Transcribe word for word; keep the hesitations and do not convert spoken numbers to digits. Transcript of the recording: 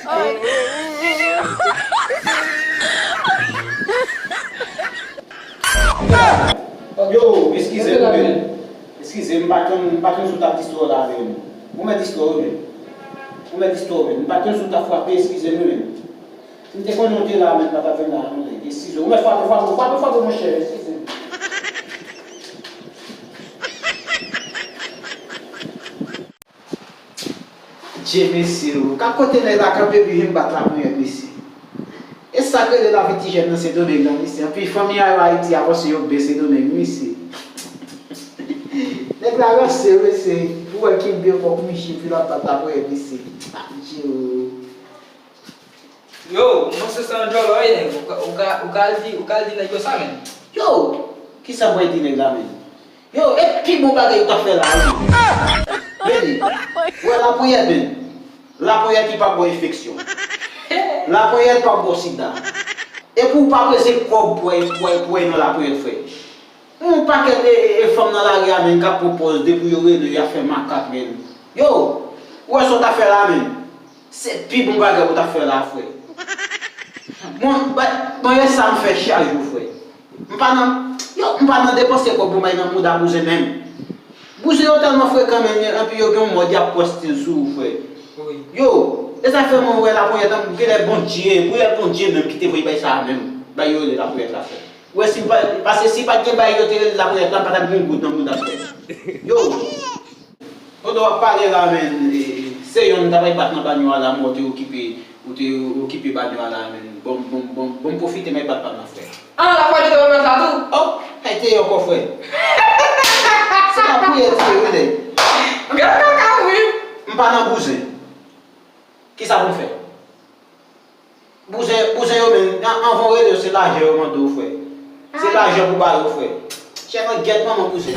Yo, eskize m, men. Eskize m, m pa konn, m pa konn si w t ap distwè w la, men. Ou mèt distwè w, men. Ou mèt distwè w, men. M pa konn si w t ap frape, eskize m, men. Si m te konnen w te la, men, m pa t ap vin la, non, men. Eskize w. Ou mèt frape, frape, frape, frape, monchè, eskize m. Dye, mesye, o. Ka kote nèg la kanpe, epi vin bat laponyèt, mesye. E sa k rele lavi ti jèn nan Sendomeng nan, mesye. Anpi fanmi a yo Ayiti avanse yo be Sendomeng, mesye. Nèg la ranse, mesye. Pou wè l kenbe fòk miche, epi l ap bat laponyèt, mesye. Dye, o. Yo, m panse se yon djòlò, wi, nèg. Ou ka, ou ka, ou ka al di, ou ka al di nèg yo sa, men. Yo, kisa mwen di nèg la, men? Yo, e pi bon bagay ou t ap fè la, wi. Gade, wè laponyèt, men. Laponyèt li p ap ba w enfeksyon. Laponyèt p ap ba w sida. Epi w pa bezwen kòb pou w, pou w, pou w nan laponyèt, frè. Yon pakèt e, e, e fanm nan lari a, men, k ap pran pòz depi yo rele yo, y ap fè makak, men. Yo, ou wè sa w t ap fè la, men. Se pi bon bagay ou t ap fè la, frè. Bon, ba, bon, e sa m fè chak jou, frè. M pa nan, yo, m pa nan depanse kòb pou m bay nan mouda bouzen menm. Bouzen yo tèlman frekan, men, anpi yo gen yon mòd y ap pran stil sou ou, frè. Wi. Yo, e sa fè mwen wè laponyèt, genlè Bondye, priyè Bondye menm ki te voye bay sa a menm. Bay yo rele laponyèt la, frè. Ou wè, si m pa, paske si pa t gen bay yo te rele laponyèt la, m pa t ap gen yon goud nan mouda, frè. Yo. Pandan w ap pale la, men, e, se yonn ta bay bat nan banyo a la, men w te okipe, ou te okipe banyo a la, men. Bon, bon, bon, bon, pwofite, men bat pa m nan, frè. Ah, la fwa de te remèt la tou. Oh, sa te ye ankò, frè. Se lapriyè ti ye, wi, nèg. Gade kaka, wi. M pa nan bouzen. Kisa pou m fè? Bouzen, bouzen yo menm, an-, anvan w rele yo, se lajan yo mande w, frè. Se lajan pou ba yo, frè. Chèf an gèt manman bouzen.